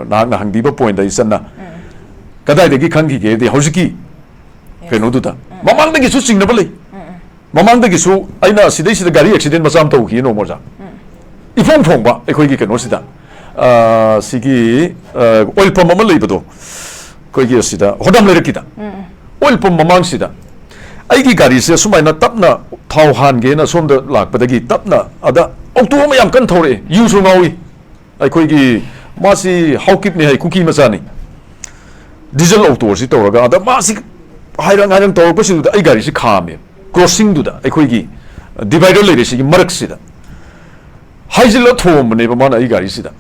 ꯅꯍꯥꯛꯅ ꯍꯪꯕꯤꯕ ꯄꯣꯏꯟꯗ ꯑꯩ ꯆꯟꯅ ꯀꯗꯥꯏꯗꯒꯤ ꯈꯪꯈꯤꯒꯦꯗꯤ ꯍꯧꯖꯤꯛꯀꯤ ꯀꯩꯅꯣꯗꯨꯗ ꯃꯃꯥꯡꯗꯒꯤꯁꯨ ꯆꯤꯡꯅꯕ ꯂꯩ꯫ ꯃꯃꯥꯡꯗꯒꯤꯁꯨ ꯑꯩꯅ ꯁꯤꯗꯩꯁꯤꯗ ꯒꯥꯔꯤ ꯑꯦꯛꯁꯤꯗꯦꯟ ꯃꯆꯥ ꯑꯃ ꯇꯧꯈꯤ ꯅꯣꯡꯃ ꯑꯣꯖꯥ, ꯏꯐꯣꯡ ꯐꯣꯡꯕ ꯑꯩꯈꯣꯏꯒꯤ ꯀꯩꯅꯣꯁꯤꯗ, ꯑ, ꯁꯤꯒꯤ, ꯑ, ꯑꯣꯏꯜ ꯄꯝ ꯑꯃ ꯂꯩꯕꯗꯣ, ꯑꯩꯈꯣꯏꯒꯤ ꯑꯁꯤꯗ ꯍꯣꯗꯥꯝ ꯂꯩꯔꯛꯀꯤꯗ ꯑꯣꯏꯜ ꯄꯝ ꯃꯃꯥꯡꯁꯤꯗ ꯑꯩꯒꯤ ꯒꯥꯔꯤꯁꯦ ꯁꯨꯃꯥꯏꯅ ꯇꯞꯅ ꯊꯥꯎ ꯍꯥꯟꯒꯦꯅ ꯁꯣꯝꯗ ꯂꯥꯛꯄꯗꯒꯤ ꯇꯞꯅ ꯑꯗ ꯑꯣꯛꯇꯣ ꯑꯃ ꯌꯥꯝ ꯀꯟꯅ ꯊꯧꯔꯛꯑꯦ, ꯌꯨꯁꯨ ꯉꯥꯎꯏ꯫ ꯑꯩꯈꯣꯏꯒꯤ ꯃꯥꯁꯤ ꯍꯥꯎꯀꯤꯞꯅꯤ ꯍꯥꯏ, ꯀꯨꯀꯤ ꯃꯆꯥꯅꯤ꯫ ꯗꯤꯖꯜ ꯑꯣꯛꯇꯣꯁꯤ ꯇꯧꯔꯒ ꯑꯗ ꯃꯥꯁꯤ ꯍꯥꯏꯔꯪ ꯍꯥꯏꯔꯪ ꯇꯧꯔꯛꯄꯁꯤꯗꯨꯗ ꯑꯩ ꯒꯥꯔꯤꯁꯤ ꯈꯥꯝꯃꯦ꯫ ꯀ꯭ꯔꯣꯁꯤꯡꯗꯨꯗ, ꯑꯩꯈꯣꯏꯒꯤ ꯗꯤꯚꯥꯏꯗꯔ ꯂꯩꯔꯤꯁꯤꯒꯤ ꯃꯔꯛꯁꯤꯗ ꯍꯥꯏꯖꯤꯜꯂ ꯊꯣꯝꯕꯅꯦꯕ ꯃꯥꯅ ꯑꯩ ꯒꯥꯔꯤꯁꯤꯗ꯫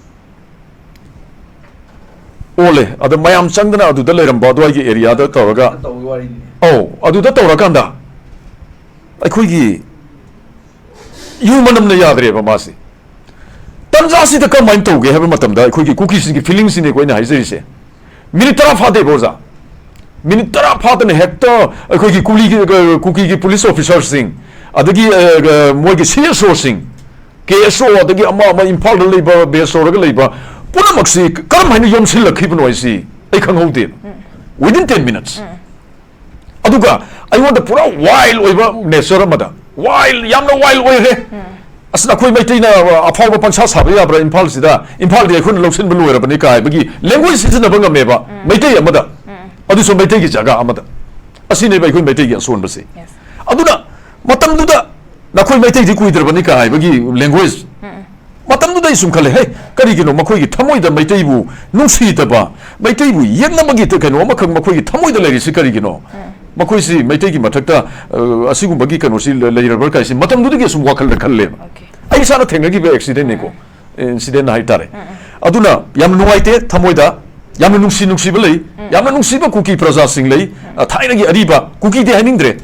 ꯑꯣꯜꯂꯦ꯫ ꯑꯗ ꯃꯌꯥꯝ ꯆꯪꯗꯅ ꯑꯗꯨꯗ ꯂꯩꯔꯝꯕ ꯑꯗꯨꯋꯥꯏꯒꯤ ꯑꯦꯔꯤꯌꯥꯗ ꯇꯧꯔꯒ, ꯇꯧꯕꯒꯤ ꯋꯥꯔꯤꯅꯤꯅꯦ꯫ ꯑꯧ, ꯑꯗꯨꯗ ꯇꯧꯔꯀꯥꯟꯗ ꯑꯩꯈꯣꯏꯒꯤ ꯌꯨ ꯃꯅꯝꯅ ꯌꯥꯗ꯭ꯔꯦꯕ ꯃꯥꯁꯦ꯫ ꯇꯟꯖꯥꯁꯤꯗ ꯀꯔꯝꯍꯥꯏꯅ ꯇꯧꯒꯦ ꯍꯥꯏꯕ ꯃꯇꯝꯗ ꯑꯩꯈꯣꯏꯒꯤ ꯀꯨꯀꯤꯁꯤꯡꯒꯤ ꯐꯤꯂꯤꯡꯁꯤꯅꯦꯀꯣ ꯑꯩꯅ ꯍꯥꯏꯖꯔꯤꯁꯦ꯫ ꯃꯤꯅꯤꯠ ꯇꯔꯥ ꯐꯥꯗꯦꯕ ꯑꯣꯖꯥ꯫ ꯃꯤꯅꯤꯠ ꯇꯔꯥ ꯐꯥꯗꯅ ꯍꯦꯛꯇ ꯑꯩꯈꯣꯏꯒꯤ ꯀꯨꯂꯤꯒꯤ, ꯑ, ꯀꯨꯀꯤꯒꯤ ꯄꯨꯂꯤꯁ ꯑꯣꯐꯤꯁꯥꯔꯁꯤꯡ, ꯑꯗꯒꯤ, ꯑ, ꯑ, ꯃꯣꯏꯒꯤ ꯁꯤ ꯑꯦꯁ ꯑꯣꯁꯤꯡ, ꯀꯦ ꯑꯦꯁ ꯑꯣ, ꯑꯗꯒꯤ ꯑꯃ ꯑꯃ ꯏꯝꯐꯥꯜꯗ ꯂꯩꯕ, ꯕꯦꯁ ꯇꯧꯔꯒ ꯂꯩꯕ ꯄꯨꯝꯅꯃꯛꯁꯤ ꯀꯔꯝ ꯍꯥꯏꯅ ꯌꯣꯝꯁꯤꯜꯂꯛꯈꯤꯕꯅꯣ ꯍꯥꯏꯁꯤ ꯑꯩ ꯈꯪꯍꯧꯗꯦꯕ꯫ Within ten minutes꯫ ꯑꯗꯨꯒ ꯑꯩꯉꯣꯟꯗ ꯄꯨꯔꯥ ꯋꯥꯏꯜ ꯑꯣꯏꯕ ꯅꯦꯆꯔ ꯑꯃꯗ, ꯋꯥꯏꯜ, ꯌꯥꯝꯅ ꯋꯥꯏꯜ ꯑꯣꯏꯔꯦ꯫ ꯑꯁ, ꯑꯩꯈꯣꯏ ꯃꯩꯇꯩꯅ ꯑꯐꯥꯎꯕ ꯄꯪꯁꯥ ꯁꯥꯕ ꯌꯥꯕ꯭ꯔꯥ ꯏꯝꯐꯥꯜꯁꯤꯗ? ꯏꯝꯐꯥꯜꯗꯤ ꯑꯩꯈꯣꯏꯅ ꯂꯧꯁꯤꯟꯕ ꯂꯣꯏꯔꯕꯅꯤ ꯀꯥꯏꯕꯒꯤ ꯂꯦꯡꯒ꯭ꯋꯦꯖ ꯁꯤꯖꯤꯟꯅꯕ ꯉꯝꯃꯦꯕ ꯃꯩꯇꯩ ꯑꯃꯗ, ꯑꯗꯨꯁꯨ ꯃꯩꯇꯩꯒꯤ ꯖꯒꯥ ꯑꯃꯗ꯫ ꯑꯁꯤꯅꯦꯕ ꯑꯩꯈꯣꯏ ꯃꯩꯇꯩꯒꯤ ꯑꯁꯣꯟꯕꯁꯦ꯫ ꯑꯗꯨꯅ ꯃꯇꯝꯗꯨꯗ ꯅꯈꯣꯏ ꯃꯩꯇꯩꯗꯤ ꯀꯨꯏꯗ꯭ꯔꯕꯅꯤ ꯀꯥꯏꯕꯒꯤ ꯂꯦꯡꯒ꯭ꯋꯦꯖ꯫ ꯃꯇꯝꯗꯨꯗ ꯑꯩ ꯁꯨꯝ ꯈꯜꯂꯦ, "ꯍꯦ, ꯀꯔꯤꯒꯤꯅꯣ ꯃꯈꯣꯏꯒꯤ ꯊꯃꯣꯏꯗ ꯃꯩꯇꯩꯕꯨ ꯅꯨꯡꯁꯤꯗꯕ, ꯃꯩꯇꯩꯕꯨ ꯌꯦꯛꯅꯕꯒꯤ ꯀꯩꯅꯣ ꯑꯃꯈꯛ ꯃꯈꯣꯏꯒꯤ ꯊꯃꯣꯏꯗ ꯂꯩꯔꯤꯁꯤ ꯀꯔꯤꯒꯤꯅꯣ? ꯃꯈꯣꯏꯁꯤ ꯃꯩꯇꯩꯒꯤ ꯃꯊꯛꯇ, ꯑ, ꯑꯁꯤꯒꯨꯝꯕꯒꯤ ꯀꯩꯅꯣꯁꯤ ꯂꯩ-, ꯂꯩꯔꯕ꯭ꯔꯥ?" ꯀꯥꯏꯁꯤ ꯃꯇꯝꯗꯨꯗꯒꯤ ꯑꯁꯨꯝ ꯋꯥꯈꯜꯗ ꯈꯜꯂꯦꯕ꯫ ꯑꯩ ꯏꯁꯥꯅ ꯊꯦꯡꯅꯈꯤꯕ ꯑꯦꯛꯁꯤꯗꯦꯟꯅꯤꯀꯣ, ꯏꯟꯁꯤꯗꯦꯟ ꯍꯥꯏꯇꯥꯔꯦ꯫ ꯑꯗꯨꯅ ꯌꯥꯝ ꯅꯨꯡꯉꯥꯏꯇꯦ ꯊꯃꯣꯏꯗ, ꯌꯥꯝꯅ ꯅꯨꯡꯁꯤ ꯅꯨꯡꯁꯤꯕ ꯂꯩ, ꯌꯥꯝꯅ ꯅꯨꯡꯁꯤꯕ ꯀꯨꯀꯤ ꯄ꯭ꯔꯖꯥꯁꯤꯡ ꯂꯩ, ꯑ, ꯊꯥꯏꯅꯒꯤ ꯑꯔꯤꯕ ꯀꯨꯀꯤꯗꯤ ꯍꯥꯏꯅꯤꯡꯗ꯭ꯔꯦ,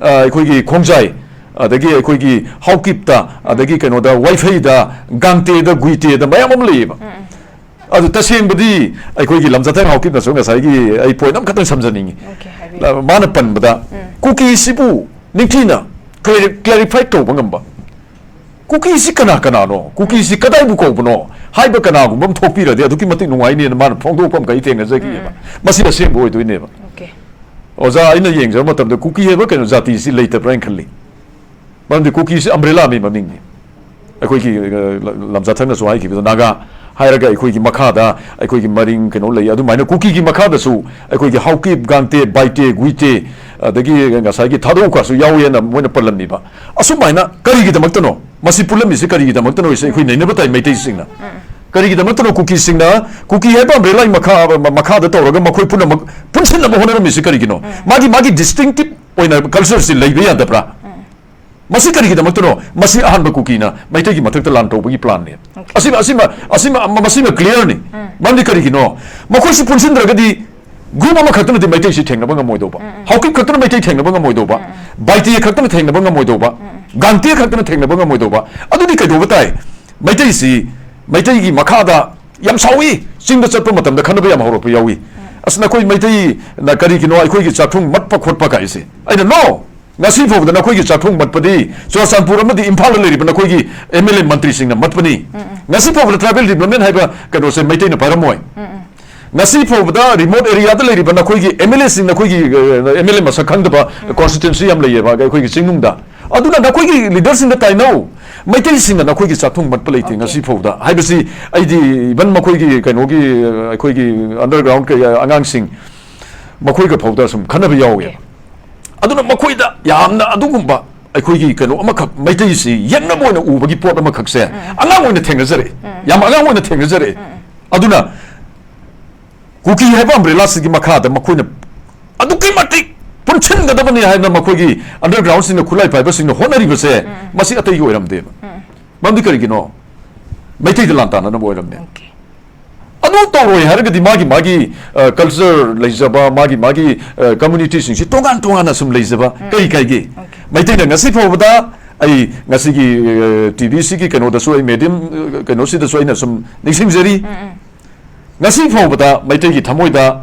ꯑ, ꯑꯩꯈꯣꯏꯒꯤ ꯈꯣꯡꯖꯥꯏ, ꯑꯗꯒꯤ ꯑꯩꯈꯣꯏꯒꯤ ꯍꯥꯎꯀꯤꯞꯇ, ꯑꯗꯒꯤ ꯀꯩꯅꯣꯗ, ꯋꯥꯏꯐꯩꯗ, ꯒꯥꯡꯇꯦꯗ, ꯒꯨꯏꯇꯦꯗ ꯃꯌꯥꯝ ꯑꯃ ꯂꯩꯌꯦꯕ꯫ ꯑꯗꯨ ꯇꯁꯦꯡꯕꯗꯤ ꯑꯩꯈꯣꯏꯒꯤ ꯂꯝꯖꯥꯊꯪ ꯍꯥꯎꯀꯤꯞꯅꯁꯨ ꯉꯁꯥꯏꯒꯤ ꯑꯩ ꯄꯣꯏꯟ ꯑꯃꯈꯛꯇꯪ ꯁꯝꯖꯅꯤꯡꯉꯤ꯫ ꯃꯥꯅ ꯄꯟꯕꯗ ꯀꯨꯀꯤꯁꯤꯕꯨ ꯅꯤꯡꯊꯤꯅ ꯀ꯭ꯂꯦꯔꯤꯐꯥꯏ ꯇꯧꯕ ꯉꯝꯕ, ꯀꯨꯀꯤꯁꯤ ꯀꯅꯥ ꯀꯅꯥꯅꯣ, ꯀꯨꯀꯤꯁꯤ ꯀꯗꯥꯏꯕꯨ ꯀꯧꯕꯅꯣ ꯍꯥꯏꯕ ꯀꯅꯥꯒꯨꯝꯕ ꯑꯃ ꯊꯣꯛꯄꯤꯔꯗꯤ ꯑꯗꯨꯛꯀꯤ ꯃꯇꯤꯛ ꯅꯨꯡꯉꯥꯏꯅꯦꯅ ꯃꯥꯅ ꯐꯣꯡꯗꯣꯛꯄ ꯑꯃ ꯑꯩ ꯊꯦꯡꯅꯖꯈꯤꯑꯕ꯫ ꯎꯝ꯫ ꯃꯁꯤ ꯑꯁꯦꯡꯕ ꯑꯣꯏꯗꯣꯏꯅꯦꯕ꯫ Okay. ꯑꯣꯖꯥ, ꯑꯩꯅ ꯌꯦꯡꯖꯕ ꯃꯇꯝꯗ ꯀꯨꯀꯤ ꯍꯥꯏꯕ ꯀꯩꯅꯣ ꯖꯥꯇꯤꯁꯤ ꯂꯩꯇꯕ꯭ꯔꯥ ꯍꯥꯏꯅ ꯈꯜꯂꯤ꯫ ꯃꯔꯝꯗꯤ ꯀꯨꯀꯤꯁꯤ ꯑꯝꯕ꯭ꯔꯦꯂꯥ ꯃꯤ ꯃꯃꯤꯡꯅꯤ꯫ ꯑꯩꯈꯣꯏꯒꯤ, ꯑ, ꯂ-, ꯂꯝꯖꯥꯊꯪꯅꯁꯨ ꯍꯥꯏꯈꯤꯕꯗ ꯅꯥꯒꯥ ꯍꯥꯏꯔꯒ ꯑꯩꯈꯣꯏꯒꯤ ꯃꯈꯥꯗ ꯑꯩꯈꯣꯏꯒꯤ ꯃꯔꯤꯡ ꯀꯩꯅꯣ ꯂꯩ, ꯑꯗꯨꯃꯥꯏꯅ ꯀꯨꯀꯤꯒꯤ ꯃꯈꯥꯗꯁꯨ ꯑꯩꯈꯣꯏꯒꯤ ꯍꯥꯎꯀꯤꯞ, ꯒꯥꯡꯇꯦ, ꯕꯥꯏꯇꯦ, ꯒꯨꯏꯇꯦ, ꯑꯗꯒꯤ ꯉꯁꯥꯏꯒꯤ ꯊꯥꯗꯣꯛꯀꯥꯁꯨ ꯌꯥꯎꯋꯦꯅ ꯃꯣꯏꯅ ꯄꯜꯂꯝꯃꯤꯕ꯫ ꯑꯁꯨꯃꯥꯏꯅ ꯀꯔꯤꯒꯤꯗꯃꯛꯇꯅꯣ? ꯃꯁꯤ ꯄꯨꯜꯂꯝꯃꯤꯁꯤ ꯀꯔꯤꯒꯤꯗꯃꯛꯇꯅꯣ ꯍꯥꯏꯁꯦ ꯑꯩꯈꯣꯏ ꯅꯩꯅꯕ ꯇꯥꯏ ꯃꯩꯇꯩꯁꯤꯡꯅ꯫ ꯀꯔꯤꯒꯤꯗꯃꯛꯇꯅꯣ ꯀꯨꯀꯤꯁꯤꯡꯅ, ꯀꯨꯀꯤ ꯍꯥꯏꯕ ꯑꯝꯕ꯭ꯔꯦꯂꯥꯒꯤ ꯃꯈꯥ, ꯃꯈꯥꯗ ꯇꯧꯔꯒ ꯃꯈꯣꯏ ꯄꯨꯝꯅꯃꯛ ꯄꯨꯟꯁꯤꯟꯅꯕ ꯍꯣꯠꯅꯔꯝꯃꯤꯁꯤ ꯀꯔꯤꯒꯤꯅꯣ? ꯃꯥꯒꯤ, ꯃꯥꯒꯤ distinctive ꯑꯣꯏꯅ culture ꯁꯤ ꯂꯩꯕ ꯌꯥꯗꯕ꯭ꯔꯥ? ꯃꯁꯤ ꯀꯔꯤꯒꯤꯗꯃꯛꯇꯅꯣ? ꯃꯁꯤ ꯑꯍꯥꯟꯕ ꯀꯨꯀꯤꯅ ꯃꯩꯇꯩꯒꯤ ꯃꯊꯛꯇ ꯂꯥꯟ ꯇꯧꯕꯒꯤ plan ꯅꯤ꯫ Okay. ꯑꯁꯤꯃ, ꯑꯁꯤꯃ, ꯑꯁꯤꯃ, ꯃꯁꯤꯃ clear ꯅꯤ꯫ ꯃꯔꯝꯗꯤ ꯀꯔꯤꯒꯤꯅꯣ? ꯃꯈꯣꯏꯁꯤ ꯄꯨꯟꯁꯤꯟꯗ꯭ꯔꯒꯗꯤ group ꯑꯃꯈꯛꯇꯅꯗꯤ ꯃꯩꯇꯩꯁꯤ ꯊꯦꯡꯅꯕ ꯉꯝꯃꯣꯏꯗꯧꯕ꯫ ꯍꯥꯎꯀꯤꯞ ꯈꯛꯇꯅ ꯃꯩꯇꯩ ꯊꯦꯡꯅꯕ ꯉꯝꯃꯣꯏꯗꯧꯕ꯫ ꯕꯥꯏꯇꯦ ꯈꯛꯇꯅ ꯊꯦꯡꯅꯕ ꯉꯝꯃꯣꯏꯗꯧꯕ꯫ ꯒꯥꯡꯇꯦ ꯈꯛꯇꯅ ꯊꯦꯡꯅꯕ ꯉꯝꯃꯣꯏꯗꯧꯕ꯫ ꯑꯗꯨꯗꯤ ꯀꯩꯗꯧꯕ ꯇꯥꯏ? ꯃꯩꯇꯩꯁꯤ, ꯃꯩꯇꯩꯒꯤ ꯃꯈꯥꯗ ꯌꯥꯝ ꯁꯥꯎꯏ꯫ ꯆꯤꯡꯗ ꯆꯠꯄ ꯃꯇꯝꯗ ꯈꯟꯅꯕ ꯌꯥꯝ ꯍꯧꯔꯛꯄ ꯌꯥꯎꯏ꯫ "ꯑꯁ, ꯅꯈꯣꯏ ꯃꯩꯇꯩꯅ ꯀꯔꯤꯒꯤꯅꯣ ꯑꯩꯈꯣꯏꯒꯤ ꯆꯥꯛꯊꯨꯡ ꯃꯠꯄ ꯈꯣꯠꯄ?" ꯀꯥꯏꯁꯦ꯫ ꯑꯩꯅ, "No! ꯉꯁꯤ ꯐꯥꯎꯕꯗ ꯅꯈꯣꯏꯒꯤ ꯆꯥꯛꯊꯨꯡ ꯃꯠꯄꯗꯤ ꯆꯨꯔꯥꯆꯥꯟꯄꯨꯔ ꯑꯃꯗꯤ ꯏꯝꯐꯥꯜꯗ ꯂꯩꯔꯤꯕ ꯅꯈꯣꯏꯒꯤ M L A ꯃꯟꯇ꯭ꯔꯤꯁꯤꯡꯅ ꯃꯠꯄꯅꯤ꯫ ꯉꯁꯤ ꯐꯥꯎꯕꯗ tribal development ꯍꯥꯏꯕ ꯀꯩꯅꯣꯁꯦ ꯃꯩꯇꯩꯅ ꯄꯥꯏꯔꯝꯃꯣꯏ꯫ ꯉꯁꯤ ꯐꯥꯎꯕꯗ remote area ꯗ ꯂꯩꯔꯤꯕ ꯅꯈꯣꯏꯒꯤ M L A ꯁꯤꯡ, ꯅꯈꯣꯏꯒꯤ, ꯑ, M L A ꯃꯁꯛ ꯈꯪꯗꯕ constituency ꯌꯥꯝ ꯂꯩꯌꯦꯕ ꯑꯩꯈꯣꯏꯒꯤ ꯆꯤꯡꯅꯨꯡꯗ꯫ ꯑꯗꯨꯅ ꯅꯈꯣꯏꯒꯤ leader ꯁꯤꯡꯗ ꯇꯥꯏꯅꯧ꯫ ꯃꯩꯇꯩꯁꯤꯡꯅ ꯅꯈꯣꯏꯒꯤ ꯆꯥꯛꯊꯨꯡ ꯃꯠꯄ ꯂꯩꯇꯦ ꯉꯁꯤ ꯐꯥꯎꯕꯗ" ꯍꯥꯏꯕꯁꯤ ꯑꯩꯗꯤ even ꯃꯈꯣꯏꯒꯤ ꯀꯩꯅꯣꯒꯤ, ꯑ, ꯑꯩꯈꯣꯏꯒꯤ underground ꯀꯩ-, ꯑꯉꯥꯡꯁꯤꯡ ꯃꯈꯣꯏꯒ ꯐꯥꯎꯗ ꯁꯨꯝ ꯈꯟꯅꯕ ꯌꯥꯎꯋꯦꯕ꯫ ꯑꯗꯨꯅ ꯃꯈꯣꯏꯗ ꯌꯥꯝꯅ ꯑꯗꯨꯒꯨꯝꯕ ꯑꯩꯈꯣꯏꯒꯤ ꯀꯩꯅꯣ ꯑꯃꯈꯛ, ꯃꯩꯇꯩꯁꯤ ꯌꯦꯛꯅꯕ ꯑꯣꯏꯅ ꯎꯕꯒꯤ ꯄꯣꯠ ꯑꯃꯈꯛꯁꯦ ꯑꯉꯥꯡ ꯑꯣꯏꯅ ꯊꯦꯡꯅꯖꯔꯛꯑꯦ꯫ ꯌꯥꯝ ꯑꯉꯥꯡ ꯑꯣꯏꯅ ꯊꯦꯡꯅꯖꯔꯛꯑꯦ꯫ ꯑꯗꯨꯅ ꯀꯨꯀꯤ ꯍꯥꯏꯕ umbrella ꯁꯤꯒꯤ ꯃꯈꯥꯗ ꯃꯈꯣꯏꯅ ꯑꯗꯨꯛꯀꯤ ꯃꯇꯤꯛ ꯄꯨꯟꯁꯤꯟꯒꯗꯕꯅꯤ ꯍꯥꯏꯅ ꯃꯈꯣꯏꯒꯤ underground ꯁꯤꯡꯅ, ꯈꯨꯠꯂꯥꯏ ꯄꯥꯏꯕꯁꯤꯡꯅ ꯍꯣꯠꯅꯔꯤꯕꯁꯦ, ꯃꯁꯤ ꯑꯇꯩꯒꯤ ꯑꯣꯏꯔꯝꯗꯦꯕ꯫ ꯃꯔꯝꯗꯤ ꯀꯔꯤꯒꯤꯅꯣ? ꯃꯩꯇꯩꯗ ꯂꯥꯟ ꯇꯥꯟꯅꯅꯕ ꯑꯣꯏꯔꯝꯃꯦ꯫ Okay. ꯑꯗꯨ ꯇꯧꯔꯣꯏ ꯍꯥꯏꯔꯒꯗꯤ ꯃꯥꯒꯤ ꯃꯥꯒꯤ, ꯑ, culture ꯂꯩꯖꯕ, ꯃꯥꯒꯤ ꯃꯥꯒꯤ, ꯑ, community ꯁꯤꯡꯁꯤ ꯇꯣꯉꯥꯟ ꯇꯣꯉꯥꯟꯅ ꯁꯨꯝ ꯂꯩꯖꯕ ꯀꯔꯤ ꯀꯥꯏꯒꯦ? Okay. ꯃꯩꯇꯩꯅ ꯉꯁꯤ ꯐꯥꯎꯕꯗ, ꯑꯩ ꯉꯁꯤꯒꯤ, ꯑ, T V ꯁꯤꯒꯤ ꯀꯩꯅꯣꯗꯁꯨ, ꯑꯩ medium, ꯑ, ꯀꯩꯅꯣꯁꯤꯗꯁꯨ ꯑꯩꯅ ꯁꯨꯝ ꯅꯤꯡꯁꯤꯡꯖꯔꯤ꯫ ꯉꯁꯤ ꯐꯥꯎꯕꯗ ꯃꯩꯇꯩꯒꯤ ꯊꯃꯣꯏꯗ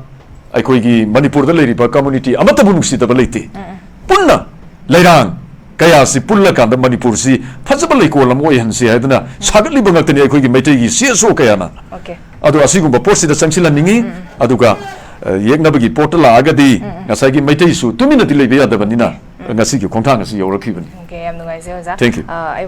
ꯑꯩꯈꯣꯏꯒꯤ ꯃꯅꯤꯄꯨꯔꯗ ꯂꯩꯔꯤꯕ community ꯑꯃꯠꯇꯕꯨ ꯅꯨꯡꯁꯤꯗꯕ ꯂꯩꯇꯦ꯫ ꯄꯨꯟꯅ ꯂꯩꯔꯥꯡ, ꯀꯌꯥꯁꯤ ꯄꯨꯜꯂꯀꯥꯟꯗ ꯃꯅꯤꯄꯨꯔꯁꯤ ꯐꯖꯕ ꯂꯩꯀꯣꯜ ꯑꯃ ꯑꯣꯏꯍꯟꯁꯤ ꯍꯥꯏꯗꯅ ꯁꯥꯒꯠꯂꯤꯕ ꯉꯥꯛꯇꯅꯤ ꯑꯩꯈꯣꯏꯒꯤ ꯃꯩꯇꯩꯒꯤ ꯁꯤ ꯑꯦꯁ ꯑꯣ ꯀꯌꯥꯅ꯫ Okay. ꯑꯗꯣ ꯑꯁꯤꯒꯨꯝꯕ ꯄꯣꯠꯁꯤꯗ ꯆꯪꯁꯤꯜꯍꯟꯅꯤꯡꯉꯤ꯫ ꯑꯗꯨꯒ ꯑ, ꯌꯦꯛꯅꯕꯒꯤ ꯄꯣꯠꯇ ꯂꯥꯛꯑꯒꯗꯤ ꯉꯁꯥꯏꯒꯤ ꯃꯩꯇꯩꯁꯨ ꯇꯨꯃꯤꯟꯅꯗꯤ ꯂꯩꯕ ꯌꯥꯗꯕꯅꯤꯅ ꯉꯁꯤꯒꯤ ꯈꯣꯡꯊꯥꯡ ꯑꯁꯤ ꯌꯧꯔꯛꯈꯤꯕꯅꯤ꯫ Okay, ꯌꯥꯝ ꯅꯨꯡꯉꯥꯏꯖꯩ ꯑꯣꯖꯥ꯫ Thank you. ꯑ, ꯑꯩ